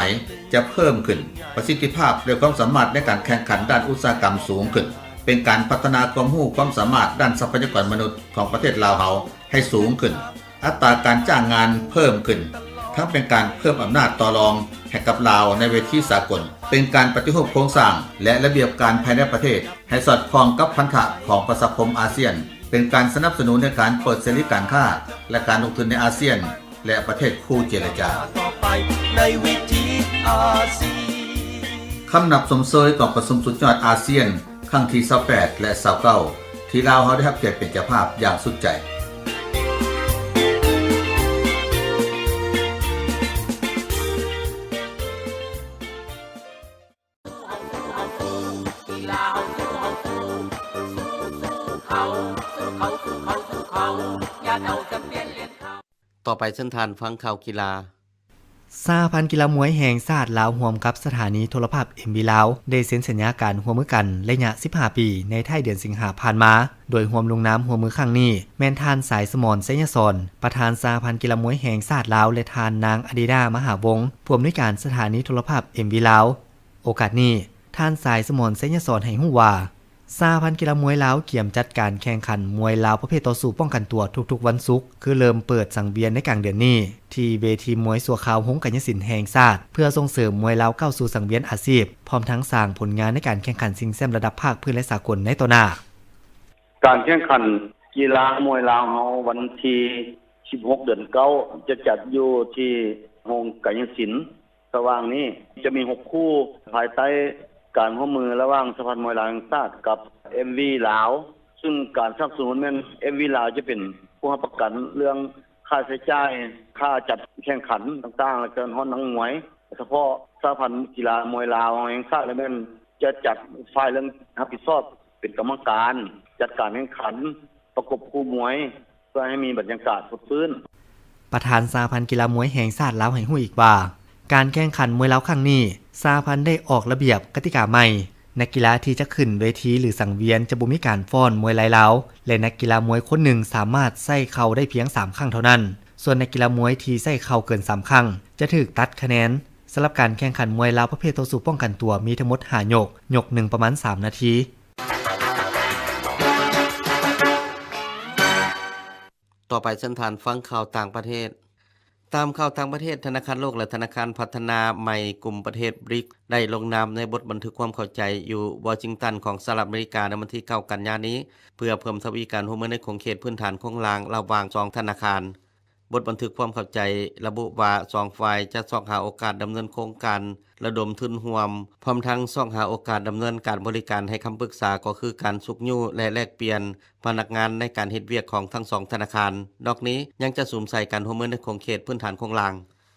ຈະເພີ່ມຂຶ້ນ, ປະສິດທິພາບ ແລະ ຄວາມສາມາດໃນການແຂ່ງຂັນດ້ານອຸດສາຫະກຳສູງຂຶ້ນ, ເປັນການພັດທະນາຄວາມຮູ້ຄວາມສາມາດດ້ານຊັບພະຍາກອນມະນຸດຂອງປະເທດລາວເຮົາໃຫ້ສູງຂຶ້ນ, ອັດຕາການຈ້າງງານເພີ່ມຂຶ້ນ, ທັງເປັນການເພີ່ມອຳນາດຕໍ່ລອງໃຫ້ກັບລາວໃນເວທີສາກົນ, ເປັນການປະຕິຮູບໂຄງສ້າງ ແລະ ລະບຽບການພາຍໃນປະເທດໃຫ້ສອດຄ່ອງກັບພັນທະຂອງປະຊາຄົມອາຊຽນ, ເປັນການສະໜັບສະໜູນໃນການເປີດເສລີການຄ້າ ແລະ ການລົງທຶນໃນອາຊຽນ ແລະ ປະເທດຄູ່ເຈລະຈາ. ຄຳນັບຊົມເຊີຍກອງປະຊຸມສຸດຍອດອາຊຽນ ຄັ້ງທີຊາວແປດ ແລະ ຊາວເກົ້າ ທີ່ລາວເຮົາໄດ້ຮັບກຽດເປັນເຈົ້າພາບຢ່າງສຸດໃຈ. ຕໍ່ໄປເຊີນທ່ານຟັງຂ່າວກິລາ. ສະຫະພັນກິລາມວຍແຫ່ງຊາດລາວ ຮ່ວມກັບສະຖານີໂທລະພາບ ເອັມ ວີ ລາວ ໄດ້ເຊັນສັນຍາການຮ່ວມມືກັນໄລຍະສິບຫ້າປີ ໃນທ້າຍເດືອນສິງຫາຜ່ານມາ, ໂດຍຮ່ວມລົງນາມຮ່ວມມືຄັ້ງນີ້ ແມ່ນທ່ານ ສາຍສະໝອນ ໄຊຍະສອນ ປະທານສະຫະພັນກິລາມວຍແຫ່ງຊາດລາວ ແລະ ທ່ານ ນາງ ອະດີດາ ມະຫາວົງ ຜູ້ອຳນວຍການສະຖານີໂທລະພາບ ເອັມ ວີ ລາວ. ໂອກາດນີ້ ທ່ານ ສາຍສະໝອນ ໄຊຍະສອນ ໃຫ້ຮູ້ວ່າ ສະຫະພັນກິລາມວຍລາວກຽມຈັດການແຂ່ງຂັນມວຍລາວປະເພດຕໍ່ສູ້ປ້ອງກັນຕົວທຸກໆວັນສຸກ ຄືເລີ່ມເປີດສັງວຽນໃນກາງເດືອນນີ້ ທີ່ເວທີມວຍຊົ່ວຄາວໂຮງກາຍຍະສິນແຫ່ງຊາດ ເພື່ອສົ່ງເສີມມວຍລາວກ້າວສູ່ສັງວຽນອາຊີບ, ພ້ອມທັງສ້າງຜົນງານໃນການແຂ່ງຂັນຊິງແຊ້ມລະດັບພາກພື້ນ ແລະ ສາກົນໃນຕໍ່ໜ້າ. ການແຂ່ງຂັນກິລາມວຍລາວເຮົາ ວັນທີສິບຫົກ ເດືອນເກົ້າ ຈະຈັດຢູ່ທີ່ໂຮງກາຍຍະສິນ ສະຫວ່າງນີ້ຈະມີຫົກຄູ່ ພາຍໃຕ້ການຮ່ວມມືລະຫວ່າງສະຫະພັນມວຍລາວແຫ່ງຊາດກັບ ເອັມ ວີ ລາວ, ຊຶ່ງການສະໜັບສະໜູນແມ່ນ ເອັມ ວີ ລາວຈະເປັນຜູ້ຮັບປະກັນເລື່ອງຄ່າໃຊ້ຈ່າຍ, ຄ່າຈັດແຂ່ງຂັນຕ່າງໆ ແລະ ການຮອດນັກມວຍ. ສະເພາະສະຫະພັນກິລາມວຍລາວແຫ່ງຊາດແມ່ນຈະຈັດຝ່າຍເລື່ອງຮັບຜິດຊອບເປັນກຳມະການຈັດການແຂ່ງຂັນ, ປະກົບຄູ່ມວຍ ເພື່ອໃຫ້ມີບັນຍາກາດສົດຊື່ນ. ປະທານສະຫະພັນກິລາມວຍແຫ່ງຊາດລາວໃຫ້ຮູ້ອີກວ່າ ການແຂ່ງຂັນມວຍລາວຄັ້ງນີ້ ສະຫະພັນໄດ້ອອກລະບຽບກະຕິກາໃໝ່. ນັກກິລາທີ່ຈະຂຶ້ນເວທີ ຫຼື ສັງວຽນ ຈະບໍ່ມີການຟ້ອນມວຍລາຍລາວ ແລະ ນັກກິລາມວຍຄົນໜຶ່ງສາມາດໃຊ້ເຂົ່າໄດ້ພຽງສາມຄັ້ງເທົ່ານັ້ນ. ສ່ວນນັກກິລາມວຍທີ່ໃຊ້ເຂົ່າເກີນສາມຄັ້ງ ຈະຖືກຕັດຄະແນນ. ສຳລັບການແຂ່ງຂັນມວຍລາວປະເພດຕໍ່ສູ້ປ້ອງກັນຕົວ ມີທັງໝົດຫ້າຍົກ, ຍົກໜຶ່ງປະມານສາມນາທີ. ຕໍ່ໄປເຊີນທ່ານຟັງຂ່າວຕ່າງປະເທດ. ຕາມຂ່າວຕ່າງປະເທດ, ທະນາຄານໂລກ ແລະ ທະນາຄານພັດທະນາໃໝ່ກຸ່ມປະເທດບຣິກ ໄດ້ລົງນາມໃນບົດບັນທຶກຄວາມເຂົ້າໃຈຢູ່ວໍຊິງຕັນຂອງສະຫະລັດອາເມລິກາ ໃນວັນທີເກົ້າ ກັນຍານີ້ ເພື່ອເພີ່ມທະວີການຮ່ວມມືໃນຂົງເຂດພື້ນຖານໂຄງລ່າງລະຫວ່າງສອງທະນາຄານ. ບົດບັນທຶກຄວາມເຂົ້າໃຈລະບຸວ່າ ສອງຝ່າຍຈະຊອກຫາໂອກາດດຳເນີນໂຄງການລະດົມທຶນຮ່ວມ, ພ້ອມທັງຊອກຫາໂອກາດດຳເນີນການບໍລິການໃຫ້ຄຳປຶກສາ, ກໍຄືການຊຸກຍູ້ ແລະ ແລກປ່ຽນພະນັກງານໃນການເຮັດວຽກຂອງທັງສອງທະນາຄານ. ນອກນີ້ຍັງຈະສຸມໃສ່ການຮ່ວມມືໃນຂົງເຂດພື້ນຖານໂຄງລ່າງ.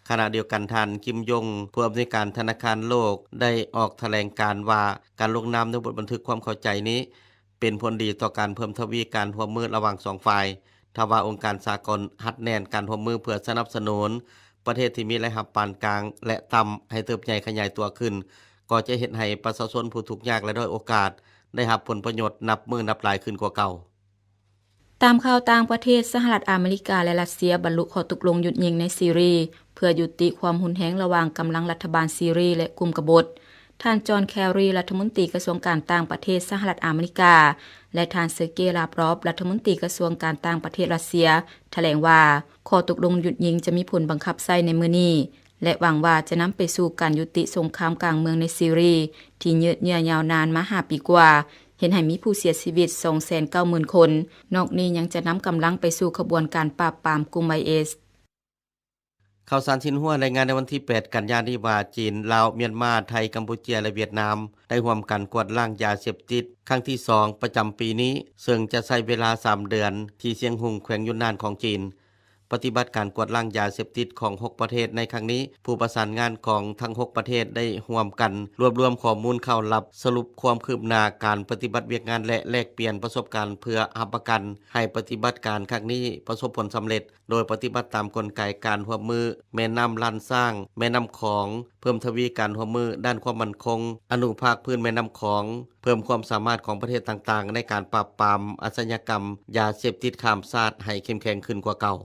ຂະນະດຽວກັນ, ທ່ານ ກິມ ຍົງ ຜູ້ອຳນວຍການທະນາຄານໂລກ ໄດ້ອອກຖະແຫຼງການວ່າ ການລົງນາມໃນບົດບັນທຶກຄວາມເຂົ້າໃຈນີ້ ເປັນຜົນດີຕໍ່ການເພີ່ມທະວີການຮ່ວມມືລະຫວ່າງສອງຝ່າຍ, ຖ້າວ່າອົງການສາກົນຮັດແໜ້ນການຮ່ວມມືເພື່ອສະໜັບສະໜູນປະເທດທີ່ມີລາຍຮັບປານກາງ ແລະ ຕ່ຳ ໃຫ້ເຕີບໃຫຍ່ຂະຫຍາຍຕົວຂຶ້ນ, ກໍຈະເຮັດໃຫ້ປະຊາຊົນຜູ້ທຸກຍາກ ແລະ ດ້ອຍໂອກາດ ໄດ້ຮັບຜົນປະໂຫຍດນັບມື້ນັບຫຼາຍຂຶ້ນກວ່າເກົ່າ. ຕາມຂ່າວຕ່າງປະເທດ, ສະຫະລັດອາເມລິກາ ແລະ ຣັດເຊຍ ບັນລຸຂໍ້ຕົກລົງຢຸດຍິງໃນຊີຣີ ເພື່ອຍຸຕິຄວາມຮຸນແຮງລະຫວ່າງກຳລັງລັດຖະບານຊີຣີ ແລະ ກຸ່ມກະບົດ. ທ່ານ ຈອນ ແຄຣີ ລັດຖະມົນຕີກະຊວງການຕ່າງປະເທດສະຫະລັດອາເມລິກາ ແລະ ທ່ານ ເຊີເກ ລາບຣອບ ລັດຖະມົນຕີກະຊວງການຕ່າງປະເທດຣັດເຊຍ ຖະແຫຼງວ່າ ຂໍ້ຕົກລົງຢຸດຍິງຈະມີຜົນບັງຄັບໃຊ້ໃນມື້ນີ້. ແລະ ຫວັງວ່າຈະນຳໄປສູ່ການຍຸຕິສົງຄາມກາງເມືອງໃນຊີເຣຍ ທີ່ຍືດເຍື້ອຍາວນານມາຫ້າປີກວ່າ, ເຮັດໃຫ້ມີຜູ້ເສຍຊີວິດສອງແສນເກົ້າໝື່ນຄົນ. ນອກນີ້ຍັງຈະນຳກຳລັງໄປສູ່ຂະບວນການປາບປາມກຸ່ມໄອເອສ. ຂ່າວສານຊິນຫົວລາຍງານໃນວັນທີແປດກັນຍານີ້ວ່າ ຈີນ, ລາວ, ມຽນມາ, ໄທ, ກຳປູເຈຍ ແລະ ຫວຽດນາມ ໄດ້ຮ່ວມກັນກວດລ້າງຢາເສບຕິດຄັ້ງທີສອງປະຈຳປີນີ້, ເຊິ່ງຈະໃຊ້ເວລາສາມເດືອນ ທີ່ຊຽງຮຸງ ແຂວງຢຸນນານຂອງຈີນ. ປະຕິບັດການກວດລ້າງຢາເສບຕິດຂອງຫົກປະເທດໃນຄັ້ງນີ້, ຜູ້ປະສານງານຂອງທັງຫົກປະເທດໄດ້ຮ່ວມກັນລວບລວມຂໍ້ມູນຂ່າວລັບ, ສະຫຼຸບຄວາມຄືບໜ້າການປະຕິບັດວຽກງານ ແລະ ແລກປ່ຽນປະສົບການ ເພື່ອຮັບປະກັນໃຫ້ປະຕິບັດການຄັ້ງນີ້ປະສົບຜົນສຳເລັດ, ໂດຍປະຕິບັດຕາມກົນໄກການຮ່ວມມືແມ່ນ້ຳລ້ານຊ້າງ, ແມ່ນ້ຳຂອງ, ເພີ່ມທະວີການຮ່ວມມືດ້ານຄວາມໝັ້ນຄົງ, ອະນຸພາກພື້ນແມ່ນ້ຳຂອງ, ເພີ່ມຄວາມສາມາດຂອງປະເທດຕ່າງໆໃນການປາບປາມອາຊະຍາກຳຢາເສບຕິດຂ້າມຊາດໃຫ້ເຂັ້ມແຂງຂຶ້ນກວ່າເກົ່າ.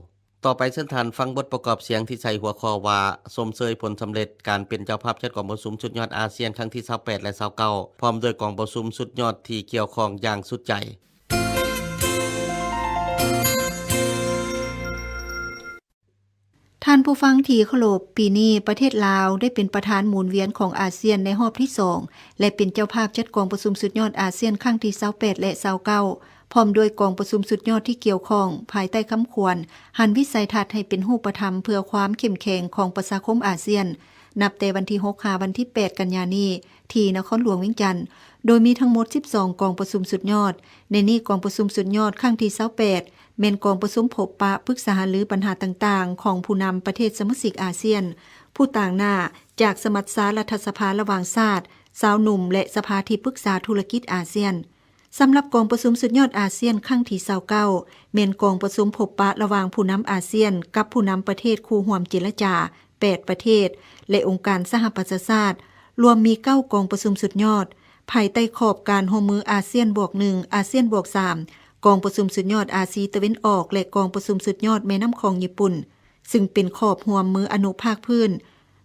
ຕໍ່ໄປເຊີນທ່ານຟັງບົດປະກອບສຽງທີ່ໃສ່ຫົວຂໍ້ວ່າ ຊົມເຊີຍຜົນສຳເລັດການເປັນເຈົ້າພາບຈັດກອງປະຊຸມສຸດຍອດອາຊຽນຄັ້ງທີຊາວແປດ ແລະ ຊາວເກົ້າ ພ້ອມດ້ວຍກອງປະຊຸມສຸດຍອດທີ່ກ່ຽວຂ້ອງຢ່າງສຸດໃຈ. ທ່ານຜູ້ຟັງທີ່ເຄົາລົບ, ປີນີ້ປະເທດລາວໄດ້ເປັນປະທານໝູນວຽນຂອງອາຊຽນໃນຮອບທີສອງ ແລະ ເປັນເຈົ້າພາບຈັດກອງປະຊຸມສຸດຍອດອາຊຽນຄັ້ງທີຊາວແປດ ແລະ ຊາວເກົ້າ ພ້ອມດ້ວຍກອງປະຊຸມສຸດຍອດທີ່ກ່ຽວຂ້ອງ ພາຍໃຕ້ຄຳຂວັນ ຫັນວິໄສທັດໃຫ້ເປັນຮູບປະທຳເພື່ອຄວາມເຂັ້ມແຂງຂອງປະຊາຄົມອາຊຽນ ນັບແຕ່ວັນທີຫົກ ຫາວັນທີແປດ ກັນຍານີ້ ທີ່ນະຄອນຫຼວງວຽງຈັນ, ໂດຍມີທັງໝົດສິບສອງກອງປະຊຸມສຸດຍອດ. ໃນນີ້ກອງປະຊຸມສຸດຍອດຄັ້ງທີຊາວແປດ ແມ່ນກອງປະຊຸມພົບປະປຶກສາຫາລືບັນຫາຕ່າງໆຂອງຜູ້ນຳປະເທດສະມາຊິກອາຊຽນ, ຜູ້ຕາງໜ້າຈາກສະມັດຊາລັດຖະສະພາລະຫວ່າງຊາດ, ຊາວໜຸ່ມ ແລະ ສະພາທີ່ປຶກສາທຸລະກິດອາຊຽນ. ສຳລັບກອງປະຊຸມສຸດຍອດອາຊຽນຄັ້ງທີຊາວເກົ້າ ແມ່ນກອງປະຊຸມພົບປະລະຫວ່າງຜູ້ນຳອາຊຽນກັບຜູ້ນຳປະເທດຄູ່ຮ່ວມເຈລະຈາແປດປະເທດ ແລະ ອົງການສະຫະປະຊາຊາດ, ລວມມີເກົ້າກອງປະຊຸມສຸດຍອດ ພາຍໃຕ້ຂອບການຮ່ວມມືອາຊຽນບວກໜຶ່ງ, ອາຊຽນບວກສາມ, ກອງປະຊຸມສຸດຍອດອາຊີຕາເວັນອອກ ແລະ ກອງປະຊຸມສຸດຍອດແມ່ນ້ຳຂອງຍີ່ປຸ່ນ, ຊຶ່ງເປັນຂອບຮ່ວມມືອະນຸພາກພື້ນ.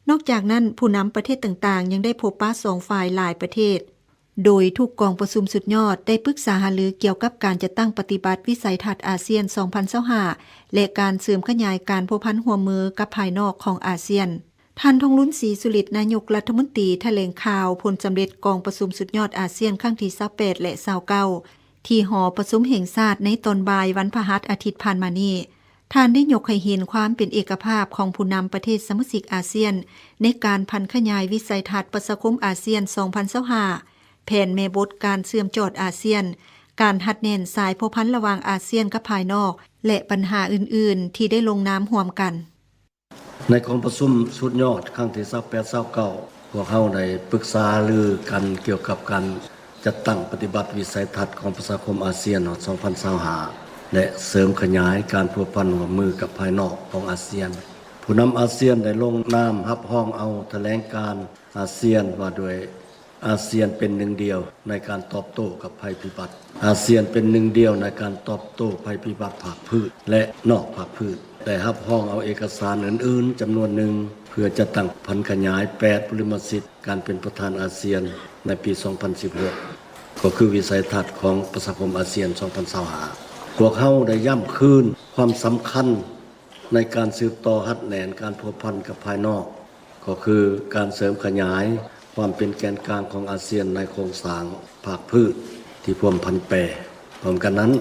ນອກຈາກນັ້ນ, ຜູ້ນຳປະເທດຕ່າງໆຍັງໄດ້ພົບປະສອງຝ່າຍຫຼາຍປະເທດ. ໂດຍທຸກກອງປະຊຸມສຸດຍອດໄດ້ປຶກສາຫາລືກ່ຽວກັບການຈັດຕັ້ງປະຕິບັດວິໄສທັດອາຊຽນສອງພັນຊາວຫ້າ ແລະ ການເສີມຂະຫຍາຍການພົວພັນຮ່ວມມືກັບພາຍນອກຂອງອາຊຽນ. ທ່ານ ທອງລຸນ ສີສຸລິດ ນາຍົກລັດຖະມົນຕີ ຖະແຫຼງຂ່າວຜົນສຳເລັດກອງປະຊຸມສຸດຍອດອາຊຽນຄັ້ງທີຊາວແປດ ແລະ ຊາວເກົ້າ ທີ່ຫໍປະຊຸມແຫ່ງຊາດໃນຕອນບ່າຍວັນພະຫັດອາທິດຜ່ານມານີ້. ທ່ານໄດ້ຍົກໃຫ້ເຫັນຄວາມເປັນເອກະພາບຂອງຜູ້ນຳປະເທດສະມາຊິກອາຊຽນ ໃນການຜັນຂະຫຍາຍວິໄສທັດປະຊາຄົມອາຊຽນສອງພັນຊາວຫ້າ, ແຜນແມ່ບົດການເຊື່ອມຈອດອາຊຽນ, ການຮັດແໜ້ນສາຍພົວພັນລະຫວ່າງອາຊຽນກັບພາຍນອກ ແລະ ບັນຫາອື່ນໆທີ່ໄດ້ລົງນາມຮ່ວມກັນ. ໃນກອງປະຊຸມສຸດຍອດຄັ້ງທີຊາວແປດ ຊາວເກົ້າ ພວກເຮົາໄດ້ປຶກສາຫາລືກັນກ່ຽວກັບການຈັດຕັ້ງປະຕິບັດວິໄສທັດຂອງປະຊາຄົມອາຊຽນຮອດສອງພັນຊາວຫ້າ ແລະ ເສີມຂະຫຍາຍການພົວພັນຮ່ວມມືກັບພາຍນອກຂອງອາຊຽນ. ຜູ້ນຳອາຊຽນໄດ້ລົງນາມຮັບຮອງເອົາຖະແຫຼງການອາຊຽນວ່າດ້ວຍ ອາຊຽນເປັນໜຶ່ງດຽວໃນການຕອບໂຕ້ກັບໄພພິບັດ. ອາຊຽນເປັນໜຶ່ງດຽວໃນການຕອບໂຕ້ໄພພິບັດພາກພື້ນ ແລະ ນອກພາກພື້ນ. ໄດ້ຮັບຮອງເອົາເອກະສານອື່ນໆຈຳນວນໜຶ່ງ ເພື່ອຈັດຕັ້ງຜັນຂະຫຍາຍແປດບຸລິມະສິດການເປັນປະທານອາຊຽນໃນປີສອງພັນສິບຫົກ ກໍຄືວິໄສທັດຂອງປະຊາຄົມອາຊຽນສອງພັນຊາວຫ້າ. ພວກເຮົາໄດ້ຢ້ຳຄືນຄວາມສຳຄັນໃນການສືບຕໍ່ຮັດແໜ້ນການພົວພັນກັບພາຍນອກ ກໍຄືການເສີມຂະຫຍາຍຄວາມເປັນແກນກາງຂອງອາຊຽນໃນໂຄງສ້າງພາກພື້ນທີ່ພວມຜັນແປ. ພ້ອມກັນນັ້ນ,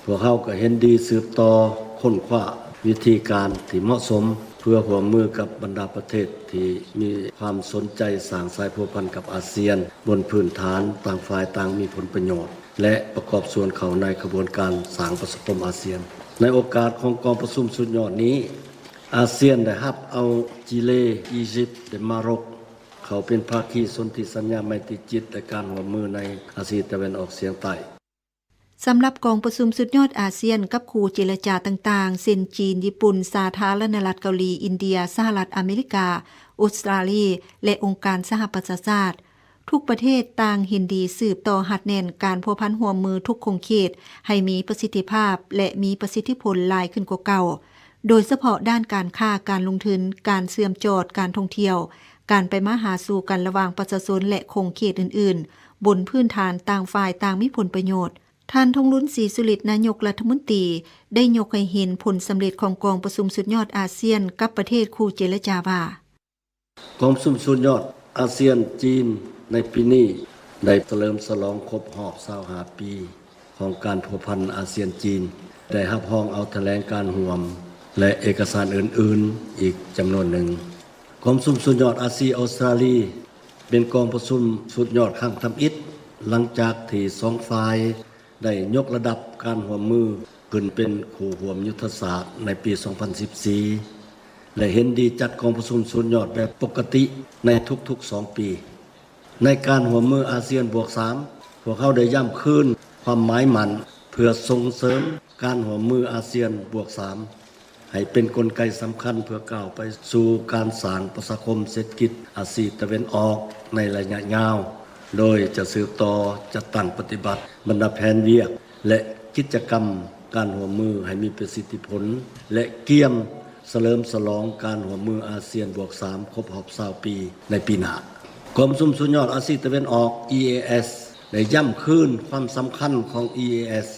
ພວກເຮົາກໍເຫັນດີສືບຕໍ່ຄົ້ນຄວ້າວິທີການທີ່ເໝາະສົມ ເພື່ອຮ່ວມມືກັບບັນດາປະເທດທີ່ມີຄວາມສົນໃຈສ້າງສາຍພົວພັນກັບອາຊຽນ ບົນພື້ນຖານຕ່າງຝ່າຍຕ່າງມີຜົນປະໂຫຍດ ແລະ ປະກອບສ່ວນເຂົ້າໃນຂະບວນການສ້າງປະຊາຄົມອາຊຽນ. ໃນໂອກາດຂອງກອງປະຊຸມສຸດຍອດນີ້, ອາຊຽນໄດ້ຮັບເອົາຈີເລ, ອີຢິບ ແລະ ມາຣັອກ ເຂົ້າເປັນພາຄີສົນທິສັນຍາໄມຕີຈິດ ແລະ ການຮ່ວມມືໃນອາຊີຕາເວັນອອກສຽງໃຕ້. ສຳລັບກອງປະຊຸມສຸດຍອດອາຊຽນກັບຄູ່ເຈລະຈາຕ່າງໆ ເຊັ່ນ ຈີນ, ຍີ່ປຸ່ນ, ສາທາລະນະລັດເກົາຫຼີ, ອິນເດຍ, ສະຫະລັດອາເມລິກາ, ອົດສະຕຣາລີ ແລະ ອົງການສະຫະປະຊາຊາດ, ທຸກປະເທດຕ່າງເຫັນດີສືບຕໍ່ຮັດແໜ້ນການພົວພັນຮ່ວມມືທຸກຂົງເຂດໃຫ້ມີປະສິດທິພາບ ແລະ ມີປະສິດທິຜົນຫຼາຍຂຶ້ນກວ່າເກົ່າ, ໂດຍສະເພາະດ້ານການຄ້າ, ການລົງທຶນ, ການເຊື່ອມຈອດ, ການທ່ອງທ່ຽວ, ການໄປມາຫາສູ່ກັນລະຫວ່າງປະຊາຊົນ ແລະ ຂົງເຂດອື່ນໆ ບົນພື້ນຖານຕ່າງຝ່າຍຕ່າງມີຜົນປະໂຫຍດ. ທ່ານ ທອງລຸນ ສີສຸລິດ ນາຍົກລັດຖະມົນຕີ ໄດ້ຍົກໃຫ້ເຫັນຜົນສຳເລັດຂອງກອງປະຊຸມສຸດຍອດອາຊຽນກັບປະເທດຄູ່ເຈລະຈາວ່າ, ກອງປະຊຸມສຸດຍອດອາຊຽນ-ຈີນໃນປີນີ້ ໄດ້ສະເຫຼີມສະຫຼອງຄົບຮອບຊາວຫ້າປີຂອງການພົວພັນອາຊຽນ-ຈີນ, ໄດ້ຮັບຮອງເອົາຖະແຫຼງການຮ່ວມ ແລະ ເອກະສານອື່ນໆອີກຈຳນວນໜຶ່ງ. ກອງປະຊຸມສຸດຍອດອາຊີ-ອົດສະຕຣາລີ ເປັນກອງປະຊຸມສຸດຍອດຄັ້ງທຳອິດ ຫຼັງຈາກທີ່ສອງຝ່າຍ ໄດ້ຍົກລະດັບການຮ່ວມມືຂຶ້ນເປັນຄູ່ຮ່ວມຍຸດທະສາດໃນປີສອງພັນສິບສີ່ ແລະ ເຫັນດີຈັດກອງປະຊຸມສຸດຍອດແບບປົກກະຕິໃນທຸກໆສອງປີ. ໃນການຮ່ວມມືອາຊຽນບວກສາມ ພວກເຮົາໄດ້ຢ້ຳຄືນຄວາມໝາຍໝັ້ນເພື່ອສົ່ງເສີມການຮ່ວມມືອາຊຽນບວກສາມ ໃຫ້ເປັນກົນໄກສຳຄັນເພື່ອກ້າວໄປສູ່ການສ້າງປະຊາຄົມເສດຖະກິດອາຊີຕາເວັນອອກໃນໄລຍະຍາວ, ໂດຍຈະສືບຕໍ່ຈັດຕັ້ງປະຕິບັດບັນດາແຜນວຽກ ແລະ ກິດຈະກຳການຮ່ວມມືໃຫ້ມີປະສິດທິຜົນ ແລະ ກຽມສະເຫຼີມສະຫຼອງການຮ່ວມມືອາຊຽນບວກສາມຄົບຮອບຊາວປີໃນປີໜ້າ. ກອງປະຊຸມສຸດຍອດອາຊີຕາເວັນອອກ ອີ ເອ ເອສ ໄດ້ຢ້ຳຄືນຄວາມສຳຄັນຂອງ ອີ ເອ ເອສ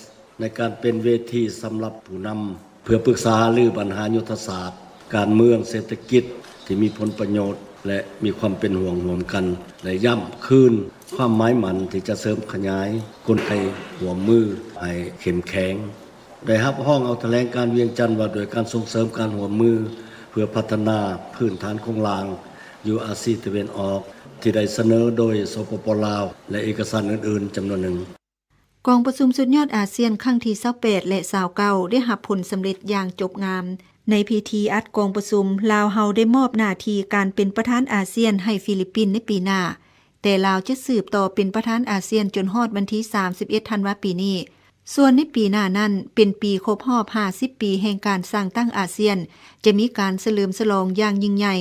ໃນການເປັນເວທີສຳລັບຜູ້ນຳ ເພື່ອປຶກສາຫາລືບັນຫາຍຸດທະສາດ, ການເມືອງ, ເສດຖະກິດທີ່ມີຜົນປະໂຫຍດ ແລະ ມີຄວາມເປັນຫ່ວງຮ່ວມກັນ, ແລະ ຢ້ຳຄືນຄວາມໝາຍໝັ້ນທີ່ຈະເສີມຂະຫຍາຍກົນໄກຮ່ວມມືໃຫ້ເຂັ້ມແຂງ. ໄດ້ຮັບຮອງເອົາຖະແຫຼງການວຽງຈັນວ່າດ້ວຍການສົ່ງເສີມການຮ່ວມມືເພື່ອພັດທະນາພື້ນຖານໂຄງລ່າງຢູ່ອາຊີຕາເວັນອອກ ທີ່ໄດ້ສະເໜີໂດຍ ສປປ ລາວ ແລະ ເອກະສານອື່ນໆຈຳນວນໜຶ່ງ. ກອງປະຊຸມສຸດຍອດອາຊຽນຄັ້ງທີຊາວແປດ ແລະ ຊາວເກົ້າ ໄດ້ຮັບຜົນສຳເລັດຢ່າງຈົບງາມ. ໃນພິທີອັດກອງປະຊຸມ, ລາວເຮົາໄດ້ມອບໜ້າທີ່ການເປັນປະທານອາຊຽນໃຫ້ຟີລິບປິນໃນປີໜ້າ, ແຕ່ລາວຈະສືບຕໍ່ເປັນປະທານອາຊຽນຈົນຮອດວັນທີສາມສິບເອັດ ທັນວາປີນີ້. ສ່ວນໃນປີໜ້ານັ້ນ ເປັນປີຄົບຮອບຫ້າສິບປີແຫ່ງການສ້າງຕັ້ງອາຊຽນ, ຈະມີການສະເຫຼີມສະຫຼອງຢ່າງຍິ່ງໃຫຍ່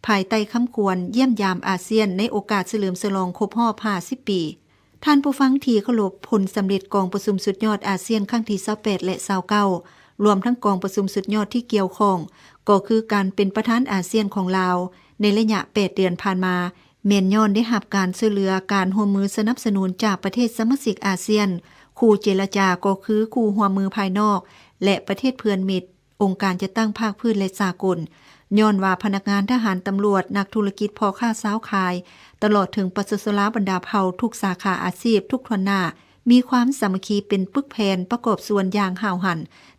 ພາຍໃຕ້ຄຳຂວັນຢ້ຽມຢາມອາຊຽນໃນໂອກາດສະເຫຼີມສະຫຼອງຄົບຮອບຫ້າສິບປີ. ທ່ານຜູ້ຟັງທີ່ເຄົາລົບ, ຜົນສຳເລັດກອງປະຊຸມສຸດຍອດອາຊຽນຄັ້ງທີຊາວແປດ ແລະ ຊາວເກົ້າ ລວມທັງກອງປະຊຸມສຸດຍອດທີ່ກ່ຽວຂ້ອງ ກໍຄືການເປັນປະທານອາຊຽນຂອງລາວໃນໄລຍະແປດເດືອນຜ່ານມາ ແມ່ນຍ້ອນໄດ້ຮັບການຊ່ວຍເຫຼືອການຮ່ວມມືສະໜັບສະໜູນຈາກປະເທດສະມາຊິກອາຊຽນ, ຄູ່ເຈລະຈາກໍຄືຄູ່ຮ່ວມມືພາຍນອກ ແລະ ປະເທດເພື່ອນມິດ, ອົງການຈັດຕັ້ງພາກພື້ນ ແລະ ສາກົນ, ຍ້ອນວ່າພະນັກງານທະຫານ, ຕຳຫຼວດ, ນັກທຸລະກິດ, ພໍ່ຄ້າຊາວຂາຍ, ຕະຫຼອດເຖິງປະຊາຊົນລາວບັນດາເຜົ່າທຸກສາຂາອາຊີບທຸກຖ້ວນໜ້າ ມີຄວາມສາມັກຄີເປັນປຶກແຜ່ນປະກອບສ່ວນຢ່າງຫ້າວຫັນ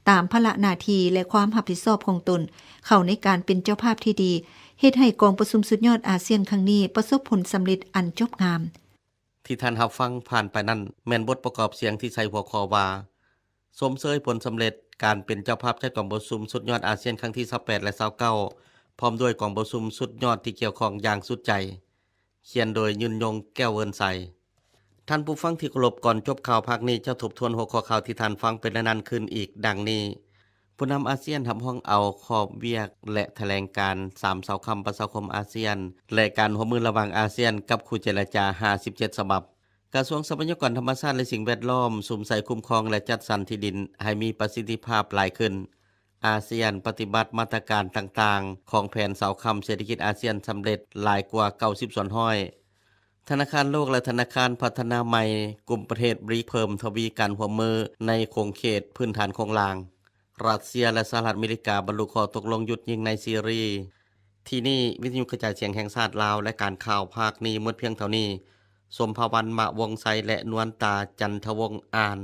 ຕາມພາລະໜ້າທີ່ ແລະ ຄວາມຮັບຜິດຊອບຂອງຕົນ ເຂົ້າໃນການເປັນເຈົ້າພາບທີ່ດີ, ເຮັດໃຫ້ກອງປະຊຸມສຸດຍອດອາຊຽນຄັ້ງນີ້ປະສົບຜົນສຳເລັດອັນຈົບງາມ. ທີ່ທ່ານຮັບຟັງຜ່ານໄປນັ້ນ ແມ່ນບົດປະກອບສຽງທີ່ໃສ່ຫົວຂໍ້ວ່າ ຊົມເຊີຍຜົນສຳເລັດການເປັນເຈົ້າພາບຈັດກອງປະຊຸມສຸດຍອດອາຊຽນຄັ້ງທີຊາວແປດ ແລະ ຊາວເກົ້າ ພ້ອມດ້ວຍກອງປະຊຸມສຸດຍອດທີ່ກ່ຽວຂ້ອງຢ່າງສຸດໃຈ. ຂຽນໂດຍ ຍືນຍົງ ແກ້ວເວີນໄຊ. ທ່ານຜູ້ຟັງທີ່ເຄົາລົບ, ກ່ອນຈົບຂ່າວພາກນີ້ ຈະທົບທວນຫົວຂໍ້ຂ່າວທີ່ທ່ານຟັງໄປແລ້ວນັ້ນຄືນອີກດັ່ງນີ້. ຜູ້ນຳອາຊຽນຮັບຮອງເອົາຂອບວຽກ ແລະ ຖະແຫຼງການສາມເສົາຄ້ຳປະຊາຄົມອາຊຽນ ແລະ ການຮ່ວມມືລະຫວ່າງອາຊຽນກັບຄູ່ເຈລະຈາຫ້າສິບເຈັດສະບັບ. ກະຊວງຊັບພະຍາກອນທຳມະຊາດ ແລະ ສິ່ງແວດລ້ອມ ສຸມໃສ່ຄຸ້ມຄອງ ແລະ ຈັດສັນທີ່ດິນໃຫ້ມີປະສິດທິພາບຫຼາຍຂຶ້ນ. ອາຊຽນປະຕິບັດມາດຕະການຕ່າງໆຂອງແຜນເສົາຄ້ຳເສດຖະກິດອາຊຽນສຳເລັດຫຼາຍກວ່າເກົ້າສິບສ່ວນຮ້ອຍ. ທະນາຄານໂລກ ແລະ ທະນາຄານພັດທະນາໃໝ່ກຸ່ມປະເທດບຣິກ ເພີ່ມທະວີການຮ່ວມມືໃນຂົງເຂດພື້ນຖານໂຄງລ່າງ. ຣັດເຊຍ ແລະ ສະຫະລັດອາເມລິກາບັນລຸຂໍ້ຕົກລົງຢຸດຍິງໃນຊີຣີ. ທີ່ນີ້ ວິທະຍຸກະຈາຍສຽງແຫ່ງຊາດລາວ ແລະ ການຂ່າວພາກນີ້ໝົດພຽງເທົ່ານີ້. ສົມພາວັນ ມະວົງໄຊ ແລະ ນວນຕາ ຈັນທະວົງ ອ່ານ.